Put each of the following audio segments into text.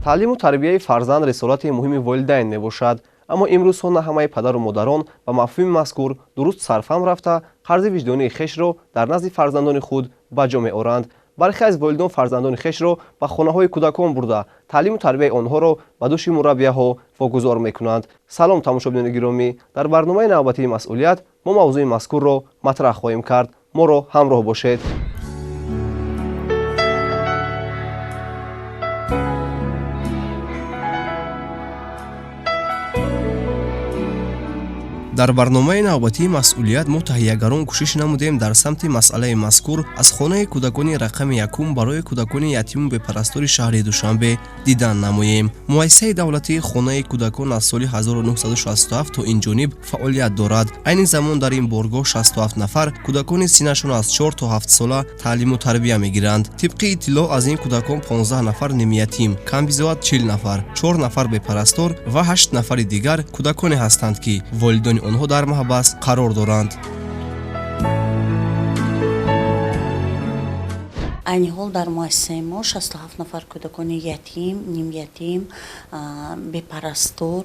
Таълиму тарбияи фарзанд рисолати муҳими волидайн мебошад. Аммо имрӯзҳо на ҳамаи падару модарон ба мафҳуми мазкур дуруст сарфаҳм рафта, қарзи виҷдонии хешро дар назди фарзандони худ ба ҷо меоранд. Бархе аз волидон фарзандони хешро ба хонаҳои кӯдакон бурда, таълиму тарбияи онҳоро ба дӯши мураббияҳо вогузор мекунанд. Салом, тамошобинони гиромӣ! Дар барномаи навбатии «Масъулият» мо мавзӯи мазкурро матраҳ хоҳем кард. Моро ҳамроҳ бошед. Дар барномаи навбатии «Масъулият» мо таҳиягарон кӯшиш намудем дар самти масъалаи мазкур аз хонаи кӯдакони рақами якум барои кӯдакони ятиму бепарастори шаҳри Душанбе дидан намоем. Муассисаи давлатии хонаи кӯдакон аз соли 1967 то ин ҷониб фаъолият дорад. Айни замон дар ин боргоҳ 67 нафар кӯдакони синнашон аз 4 то 7 сола таълиму тарбия мегиранд. Тибқи иттилоъ, аз ин кӯдакон 15 нафар нимятим, камбизоат 40 нафар, 4 нафар бепарастор ва 8 нафари дигар кӯдаконе ҳастанд, ки волидони онҳо дар маҳбас қарор доранд. Айни ҳол дар муассисаи мо 67 нафар кӯдакони ятим, нимятим, бепарастор,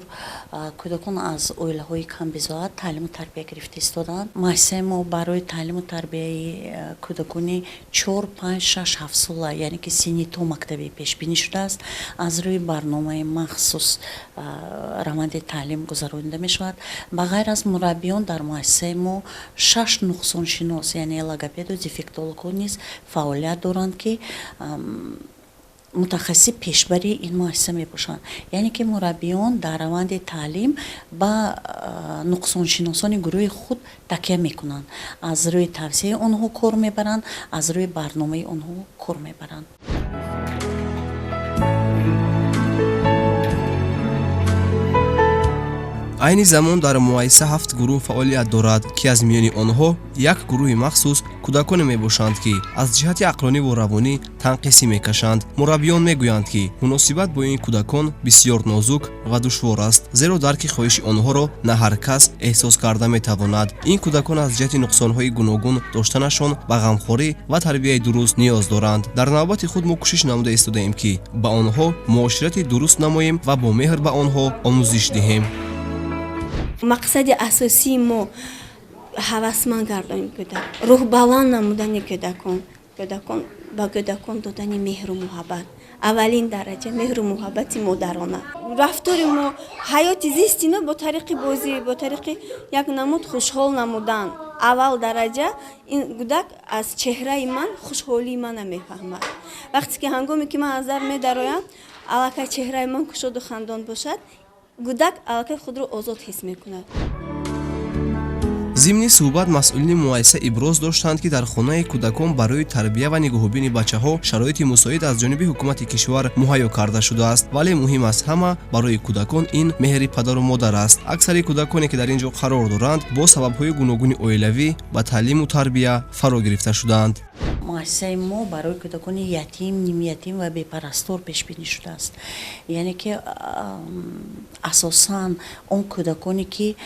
кӯдакон аз оилаҳои камбизоат таълиму тарбия гирифта истоданд. Муассисаи мо барои таълиму тарбияи кӯдакони 4, 5, 6, 7 сола, яъне ки синни то мактабӣ пешбинӣ шудааст. Аз рӯи барномаи махсус раванди таълим гузаронида мешавад. Ба ғайр аз мураббиён дар муассисаи мо шаш нуқсоншинос, яъне логопеду дефектологҳо низ фаъолият доранд, ки мутахассиси пешбари ин муассиса мебошанд. Яъне ки мураббиён дар раванди таълим ба нуқсоншиносони гурӯҳи худ такя мекунанд, аз рӯи тавсияи онҳо кор мебаранд, аз рӯи барномаи онҳо кор мебаранд. Айни замон дар муассиса ҳафт гурӯҳ фаъолият дорад, ки аз миёни онҳо як гурӯҳи махсус кӯдаконе мебошанд, ки аз ҷиҳати ақлониву равонӣ танқисӣ мекашанд. Мураббиён мегӯянд, ки муносибат бо ин кӯдакон бисёр нозук ва душвор аст, зеро дарки хоҳиши онҳоро на ҳар кас эҳсос карда метавонад. Ин кӯдакон аз ҷиҳати нуқсонҳои гуногун доштанашон ба ғамхорӣ ва тарбияи дуруст ниёз доранд. Дар навбати худ мо кӯшиш намуда истодаем, ки ба онҳо муоширати дуруст намоем ва бо меҳр ба онҳо омӯзиш диҳем. Мақсади асосии мо ҳавасманд гардонии кӯдак, рӯҳбаланд намудани кӯдакон, кӯдакон ба кӯдакон додани меҳру муҳаббат, аввалин дараҷа меҳру муҳаббати модарона. Рафтори мо, ҳаёти зисти мо бо тариқи бозӣ, бо тариқи як намуд хушҳол намудан. Аввал дараҷа ин кӯдак аз чеҳраи ман хушҳолии мана мефаҳмад. Вақте ки ҳангоме ки ман аз дар медароям, аллакай чеҳраи ман кушоду хандон бошад, кӯдак аллакай худро озод ҳис мекунад. Зимни суҳбат масъулини муассиса иброз доштанд, ки дар хонаи кӯдакон барои тарбия ва нигоҳубини бачаҳо шароити мусоид аз ҷониби ҳукумати кишвар муҳайё карда шудааст, вале муҳим аз ҳама барои кӯдакон ин меҳри падару модар аст. Аксари кӯдаконе, ки дар ин ҷо қарор доранд, бо сабабҳои гуногуни оилавӣ ба таълиму тарбия фаро гирифта шудаанд. Муассисаи мо барои кӯдакони ятим, нимятим ва бепарастор пешбинӣ шудааст. Яъне ки асосан он кӯдаконе, ки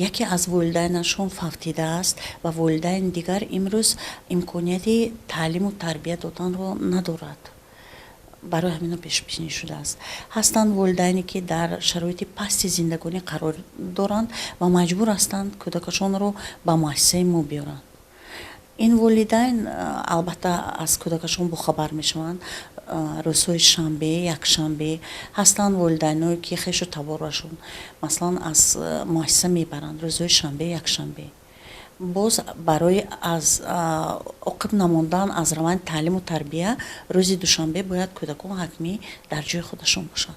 яке аз волидайнашон фавтидааст ва волидайни дигар имрӯз имконияти таълиму тарбия доданро надорад, барои ҳамино пешбинӣ шудааст. Ҳастанд волидайне, ки дар шароити пасти зиндагонӣ қарор доранд ва маҷбур ҳастанд кӯдакашонро ба муассисаи мо биёранд. Ин волидайн албатта аз кӯдакашон бохабар мешаванд рӯзҳои шанбе, якшанбе. Ҳастанд волидайное, ки хешу таборашон масалан аз муассиса мебаранд рӯзҳои шанбе, якшанбе. Боз барои аз оқиб намондан аз раванди таълиму тарбия рӯзи душанбе бояд кӯдакон ҳатмӣ дар ҷои худашон бошанд.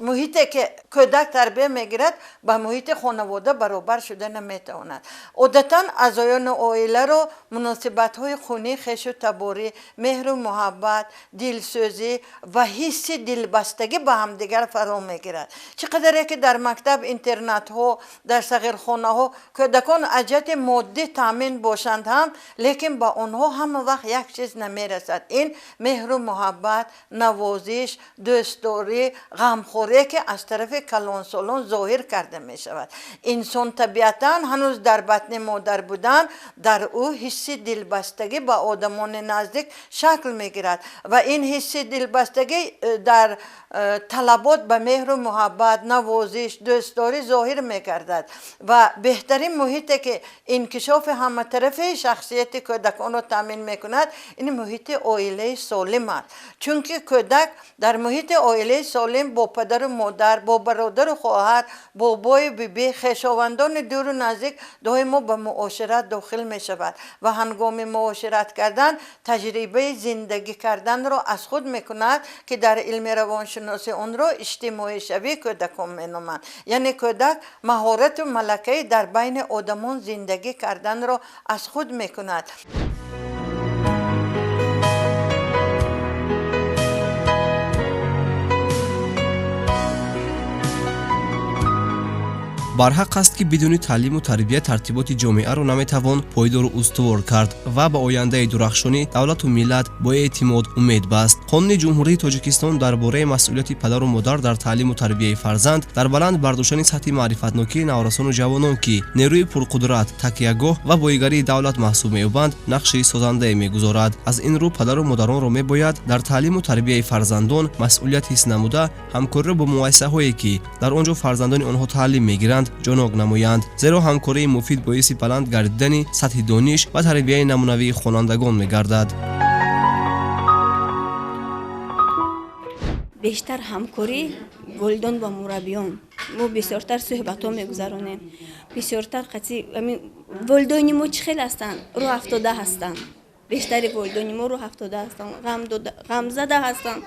Муҳите, ки кӯдак тарбия мегирад, ба муҳити хонавода баробар шуда наметавонад. Одатан аъзоёни оиларо муносибатҳои хунӣ, хешу таборӣ, меҳру муҳаббат, дилсӯзӣ ва ҳисси дилбастагӣ ба ҳамдигар фаро мегирад. Чӣ қадаре ки дар мактаб, интернатҳо, дар сағирхонаҳо кӯдакон аз ҷиҳати моддӣ таъмин бошанд ҳам, лекин ба онҳо ҳама вақт як чиз намерасад. Ин меҳру муҳаббат, навозиш, дӯстдорӣ, ғамхорӣ. дӯстдорие ки аз тарафи калонсолон зоҳир карда мешавад. Инсон табиатан ҳанӯз дар батни модар будан дар ӯ ҳисси дилбастагӣ ба одамони наздик шакл мегирад ва ин ҳисси дилбастагӣ дар талабот ба меҳру муҳаббат, навозиш, дӯстдорӣ зоҳир мегардад ва беҳтарин муҳите ки инкишофи ҳаматарафаи шахсияти кӯдаконро таъмин мекунад, ин муҳити оилаи солим аст. Чунки кӯдак дар муҳити оилаи солим бо падару модар, бо бародару хоҳар, бобою биби, хешовандони дуру наздик доимо ба муошират дохил мешавад ва ҳангоми муошират кардан таҷрибаи зиндагӣ карданро аз худ мекунад, ки дар илми равоншиносӣ онро иҷтимоишавии кӯдакон меноманд. Яъне кӯдак маҳорату малакаи дар байни одамон зиндагӣ карданро аз худ мекунад. Барҳақ аст, ки бидуни таълиму тарбия тартиботи ҷомеаро наметавон пойдору устувор кард ва ба ояндаи дурахшони давлату миллат бо эътимод умед баст. Қонуни Ҷумҳурии Тоҷикистон дар бораи масъулияти падару модар дар таълиму тарбияи фарзанд дар баланд бардоштани сатҳи маърифатнокии наврасону ҷавонон, ки нерӯи пурқудрат, такягоҳ ва боигарии давлат маҳсуб меёбанд, нақши созандае мегузорад. Аз ин рӯ падару модаронро мебояд дар таълиму тарбияи фарзандон масъулият ҳис намуда, ҳамкориро бо муассисаҳое, ки дар он ҷо фарзандони онҳо таълим мегиранд, ҷоног намоянд, зеро ҳамкории муфид боиси баланд гардидани сатҳи дониш ва тарбияи намунавии хонандагон мегардад. Бештар ҳамкорӣ волидон ва мураббиён. Мо бисёртар суҳбатҳо мегузаронем, бисёртар қатъи волидони мо чӣ хел ҳастанд? Рӯҳ афтода ҳастанд. Бештари волидони мо рӯҳ афтода ҳастанд, ғамзада ҳастанд.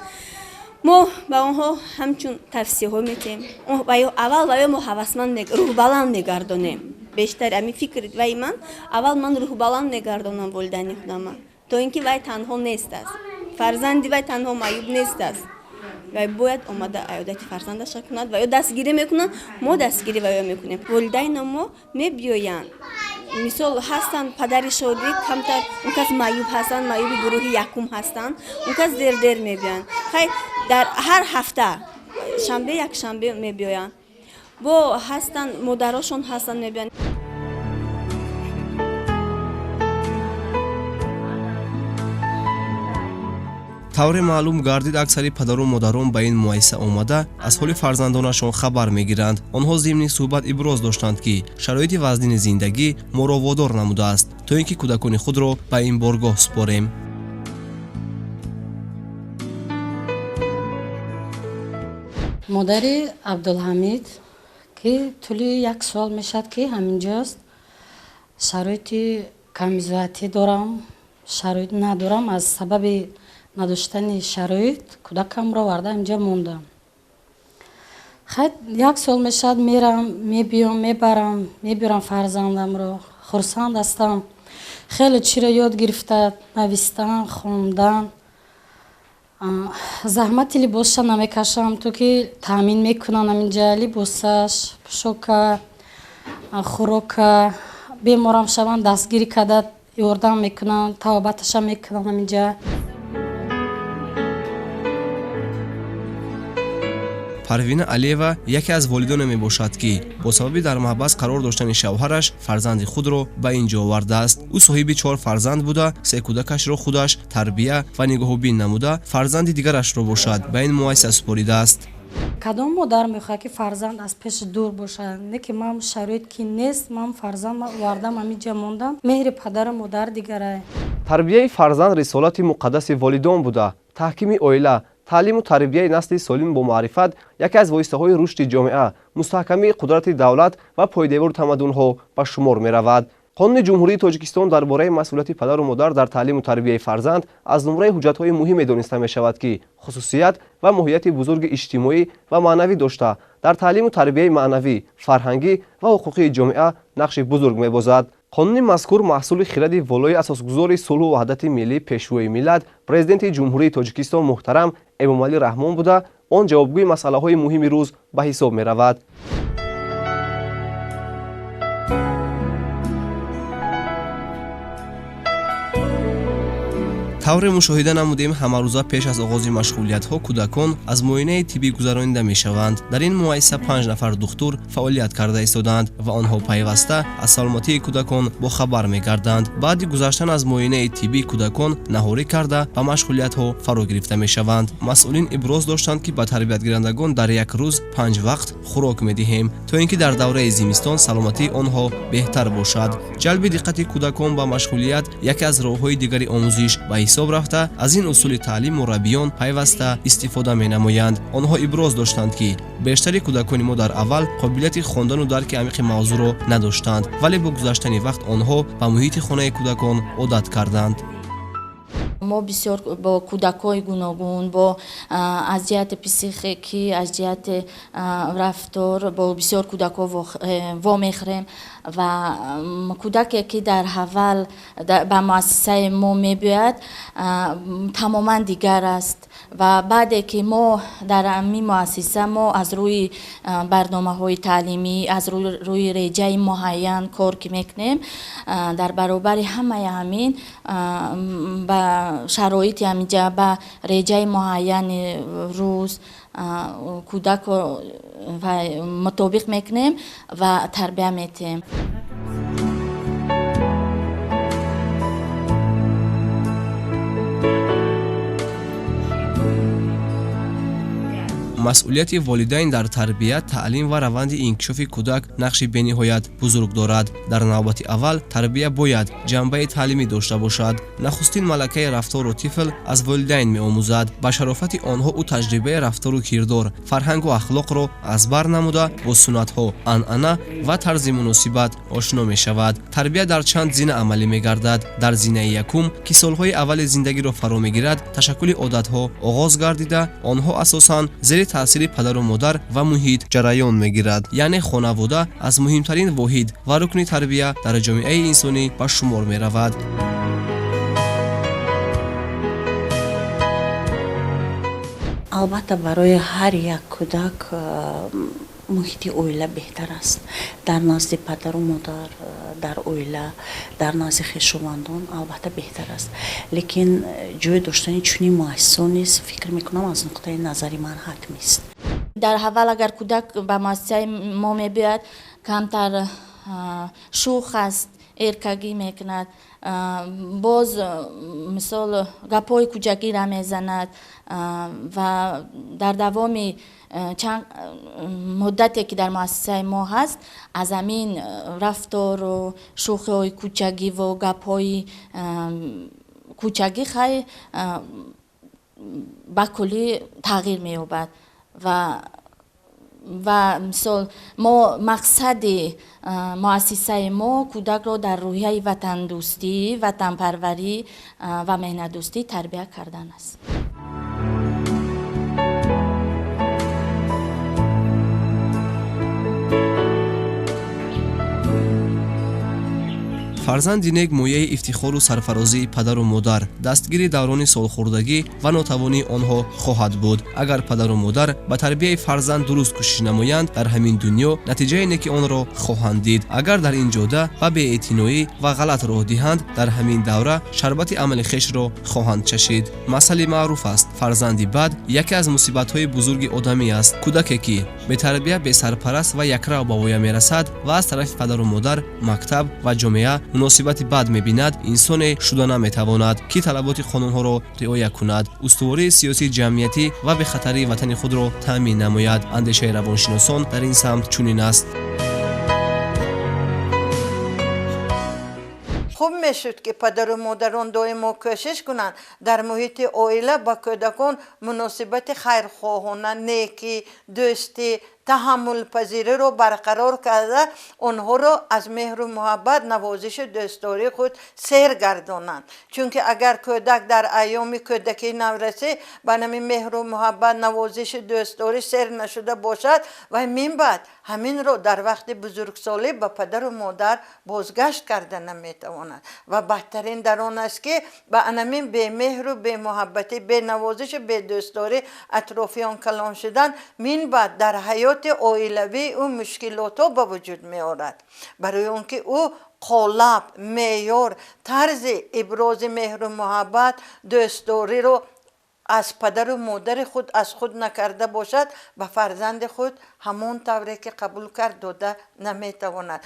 Мо ба онҳо ҳамчун тавсияҳо метиҳем. Аввал ва ё мо ҳавасманд рӯҳбаланд мегардонем. Бештар ҳамин фикр вай ман аввал ман рӯҳбаланд мегардонам волидайни худама, то ин ки вай танҳо нест аст, фарзанди вай танҳо маъюб нест аст. Вай бояд омада аёдати фарзандаша кунад ва ё дастгирӣ мекунанд, мо дастгирӣ ва ё мекунем. Волидайно мо мебиёянд. Мисол ҳастанд падари шодӣ, камтар он кас маъюб ҳастанд, маъюби гурӯҳи якум ҳастанд, он кас дер-дер мебиёянд. Хай дар ҳар ҳафта шанбе якшанбе мебиёянд. Бо ҳастанд модарошон ҳастанд мебиёянд. Тавре маълум гардид, аксари падару модарон ба ин муассиса омада аз ҳоли фарзандонашон хабар мегиранд. Онҳо зимни суҳбат иброз доштанд, ки шароити вазнини зиндагӣ моро водор намудааст, то ин ки кӯдакони худро ба ин боргоҳ супорем. Модари Абдулҳамид, ки тӯли як сол мешавад, ки ҳаминҷост, шароити камбизоатӣ дорам, шароит надорам. Аз сабаби надоштани шароит кӯдакамро оварда инҷа мондам. Хай як сол мешавад, мерам, мебиём, мебарам, мебиёрам фарзандамро. Хурсанд ҳастам. Хеле чиро ёд гирифта, навистан, хондан. Заҳмати либосша намекашам, то ки таъмин мекунанд ҳаминҷа либосаш, пӯшока, хӯрока. Беморам шаванд, дастгирӣ карда ёрдам мекунанд, тавобаташа мекунанд ҳаминҷа. Парвина Алиева яке аз волидоне мебошад, ки бо сабаби дар маҳбас қарор доштани шавҳараш фарзанди худро ба ин ҷо овардааст. Ӯ соҳиби 4 фарзанд буда, 3 кӯдакашро худаш тарбия ва нигоҳубин намуда, фарзанди дигарашро бошад ба ин муассиса супоридааст. Кадом модар мехоҳад, ки фарзанд аз пеши дур бошад? Не ки ман шароит ки нест, ман фарзанд овардам, ҳамин ҷа мондам. Меҳри падару модар дигарай. Тарбияи фарзанд рисолати муқаддаси волидон буда, таҳкими оила, таълиму тарбияи насли солим бо маърифат яке аз воситаҳои рушди ҷомеа, мустаҳкамии қудрати давлат ва пойдевори тамаддунҳо ба шумор меравад. Қонуни Ҷумҳурии Тоҷикистон дар бораи масъулияти падару модар дар таълиму тарбияи фарзанд аз зумраи ҳуҷҷатҳои муҳиме дониста мешавад, ки хусусият ва моҳияти бузурги иҷтимоӣ ва маънавӣ дошта, дар таълиму тарбияи маънавӣ, фарҳангӣ ва ҳуқуқии ҷомеа нақши бузург мебозад. Қонуни мазкур маҳсули хиради волои асосгузори сулҳу ваҳдати миллӣ, пешвои миллат, президенти Ҷумҳурии Тоҷикистон муҳтарам Эмомалӣ Раҳмон буда, он ҷавобгӯи масъалаҳои муҳими рӯз ба ҳисоб меравад. Тавре мушоҳида намудем, ҳамарӯза пеш аз оғози машғулиятҳо кӯдакон аз муоинаи тиббӣ гузаронида мешаванд. Дар ин муассиса 5 нафар духтур фаъолият карда истодаанд ва онҳо пайваста аз саломатии кӯдакон бохабар мегарданд. Баъди гузаштан аз муоинаи тиббӣ кӯдакон наҳорӣ карда ба машғулиятҳо фаро гирифта мешаванд. Масъулин иброз доштанд, ки ба тарбиятгирандагон дар як рӯз 5 вақт хӯрок медиҳем, то ин ки дар давраи зимистон саломатии онҳо беҳтар бошад. Ҷалби диққати кӯдакон ба машғулият яке аз роҳҳои дигари омӯзиш ба ҳисоб рафта, аз ин усули таълим мураббиён пайваста истифода менамоянд. Онҳо иброз доштанд, ки бештари кӯдакони мо дар аввал қобилияти хондану дарки амиқи мавзӯъро надоштанд, вале бо гузаштани вақт онҳо ба муҳити хонаи кӯдакон одат карданд. Мо бисёр бо кӯдакҳои гуногун, бо аз ҷиҳати психикӣ, аз ҷиҳати рафтор бо бисёр кӯдакҳо вомехӯрем ва кӯдаке ки дар аввал ба муассисаи мо мебиёяд, тамоман дигар аст ва баъде ки мо дар ҳамин муассиса мо аз рӯи барномаҳои таълимӣ, аз рӯи реҷаи муайян кор ки мекунем, дар баробари ҳамаи ҳамин ба шароити ҳаминҷа, ба реҷаи муайяни рӯз кӯдакро мутобиқ мекунем ва тарбия метиҳем. Масъулияти волидайн дар тарбия, таълим ва раванди инкишофи кӯдак нақши бениҳоят бузург дорад. Дар навбати аввал тарбия бояд ҷанбаи таълимӣ дошта бошад. Нахустин малакаи рафтору тифл аз волидайн меомӯзад. Ба шарофати онҳо ӯ таҷрибаи рафтору кирдор, фарҳангу ахлоқро аз бар намуда бо суннатҳо, анъана ва тарзи муносибат ошно мешавад. Тарбия дар чанд зина амалӣ мегардад. Дар зинаи якум, ки солҳои аввали зиндагиро фаро мегирад, ташаккули одатҳо оғоз гардида, онҳо асосан зери таъсири падару модар ва муҳит ҷараён мегирад. Яъне хонавода аз муҳимтарин воҳид ва рукни тарбия дар ҷомеаи инсонӣ ба шумор меравад. Албатта, барои ҳар як кӯдак муҳити оила беҳтар аст. Дар назди падару модар, дар оила, дар назди хешовандон албатта беҳтар аст. Лекин ҷой доштани чунин муассисаҳо низ, фикр мекунам, аз нуқтаи назари ман ҳатмист. Дар аввал агар кӯдак ба муассисаи мо мебиёяд, камтар шӯх аст, эркагӣ мекунад, боз мисол гапҳои кӯчакиро мезанад ва дар давоми чанд муддате ки дар муассисаи мо ҳаст, аз ҳамин рафтору шӯхиҳои кӯчагиву гапҳои кӯчагӣ хай ба куллӣ тағйир меёбад ва мисол мо мақсади муассисаи мо кӯдакро дар рӯҳияи ватандӯстӣ, ватанпарварӣ ва меҳнатдӯстӣ тарбия кардан аст. Фарзанди нек мояи ифтихору сарфарозии падару модар, дастгири даврони солхӯрдагӣ ва нотавонии онҳо хоҳад буд. Агар падару модар ба тарбияи фарзанд дуруст кӯшиш намоянд, дар ҳамин дунё натиҷаи неки онро хоҳанд дид. Агар дар ин ҷода ба беэътиноӣ ва ғалат роҳ диҳанд, дар ҳамин давра шарбати амали хешро хоҳанд чашид. Масъали маъруф аст: фарзанди бад яке аз мусибатҳои бузурги одамӣ аст. Кӯдаке ки бетарбия, бесарпараст ва якрав ба воя мерасад ва аз тарафи падару модар, мактаб ва ҷомеа муносибати бад мебинад, инсоне шуда наметавонад, ки талаботи қонунҳоро риоя кунад, устувории сиёсии ҷамъиятӣ ва бехатарии ватани худро таъмин намояд. Андешаи равоншиносон дар ин самт чунин аст. Хуб мешуд, ки падару модарон доимо кӯшиш кунанд дар муҳити оила ба кӯдакон муносибати хайрхоҳона, некӣ, дӯстӣ, таҳаммулпазириро барқарор карда, онҳоро аз меҳру муҳаббат, навозишу дӯстдории худ сер гардонанд. Чунки агар кӯдак дар айёми кӯдакии наврасӣ ба нами меҳру муҳаббат, навозишу дӯстдорӣ сер нашуда бошад, вай минбаъд ҳаминро дар вақти бузургсолӣ ба падару модар бозгашт карда наметавонад. Ва бадтарин дар он аст, ки ба анамин бемеҳру бемуҳаббатӣ, бенавозишу бедӯстдорӣ атрофиён калон шудан, минбаъд дар ҳаёт Ҳаёти оилавии ӯ мушкилотҳо ба вуҷуд меорад, барои он ки ӯ қолаб, меъёр, тарзи ибрози меҳру муҳаббат, дӯстдориро аз падару модари худ аз худ накарда бошад, ба фарзанди худ ҳамон тавре ки қабул кард дода наметавонад.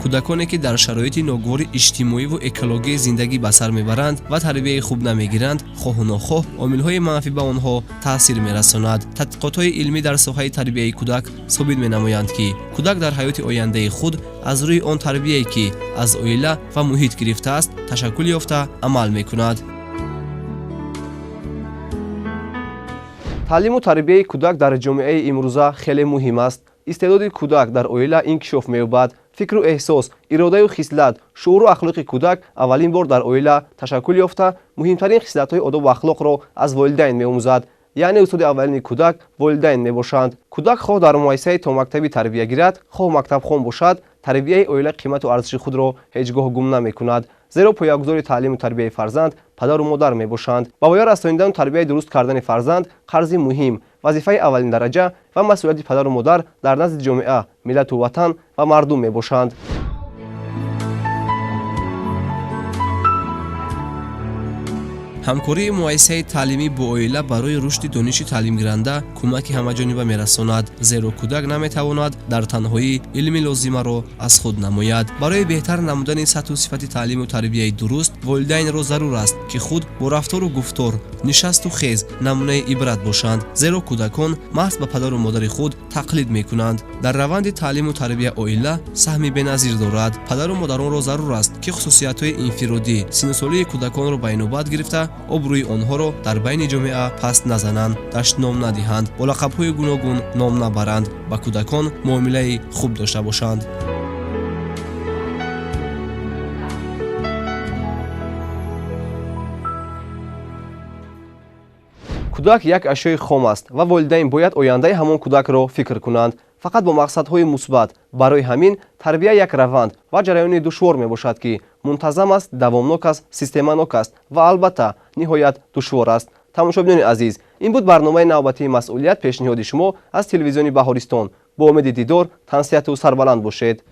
Кӯдаконе ки дар шароити ногувори иҷтимоиву экологӣ зиндагӣ ба сар мебаранд ва тарбияи хуб намегиранд, хоҳу нохоҳ омилҳои манфӣ ба онҳо таъсир мерасонад. Тадқиқотҳои илмӣ дар соҳаи тарбияи кӯдак собит менамоянд, ки кӯдак дар ҳаёти ояндаи худ аз рӯи он тарбияе ки аз оила ва муҳит гирифтааст, ташаккул ёфта амал мекунад. Таълиму тарбияи кӯдак дар ҷомеаи имрӯза хеле муҳим аст. Истеъдоди кӯдак дар оила инкишоф меёбад. Фикру эҳсос, иродаю хислат, шууру ахлоқи кӯдак аввалин бор дар оила ташаккул ёфта, муҳимтарин хислатҳои одобу ахлоқро аз волидайн меомӯзад. Яъне устоди аввалини кӯдак волидайн мебошанд. Кӯдак хоҳ дар муассисаи томактабӣ тарбия гирад, хоҳ мактабхон бошад, тарбияи оила қимату арзиши худро ҳеҷ гоҳ гум намекунад. Зеро поягузори таълиму тарбияи фарзанд падару модар мебошанд. Ба воя расонидану тарбияи дуруст кардани фарзанд қарзи муҳим, вазифаи аввалин дараҷа ва масъулияти падару модар дар назди ҷомеа, миллату ватан ва мардум мебошанд. Ҳамкории муассисаи таълимӣ бо оила барои рушди дониши таълимгиранда кӯмаки ҳамаҷониба мерасонад, зеро кӯдак наметавонад дар танҳоӣ илми лозимаро аз худ намояд. Барои беҳтар намудани сатҳу сифати таълиму тарбияи дуруст волидайнро зарур аст, ки худ бо рафтору гуфтор, нишасту хез намунаи ибрат бошанд, зеро кӯдакон маҳз ба падару модари худ тақлид мекунанд. Дар раванди таълиму тарбия оила саҳми беназир дорад. Падару модаронро зарур аст, ки хусусиятҳои инфиродӣ, синнусолии кӯдаконро ба инобат гирифта, обрӯи онҳоро дар байни ҷомеа паст назананд, дашном надиҳанд, бо лақабҳои гуногун ном набаранд, ба кӯдакон муомилаи хуб дошта бошанд. Кӯдак як ашёи хом аст ва волидайн бояд ояндаи ҳамон кӯдакро фикр кунанд, фақат бо мақсадҳои мусбат. Барои ҳамин тарбия як раванд ва ҷараёни душвор мебошад, ки мунтазам аст, давомнок аст, системанок аст ва албатта ниҳоят душвор аст. Тамошобинони азиз, ин буд барномаи навбатии масъулият пешниҳоди шумо аз телевизиони Баҳористон. Бо умеди дидор, тансиҳату сарбаланд бошед.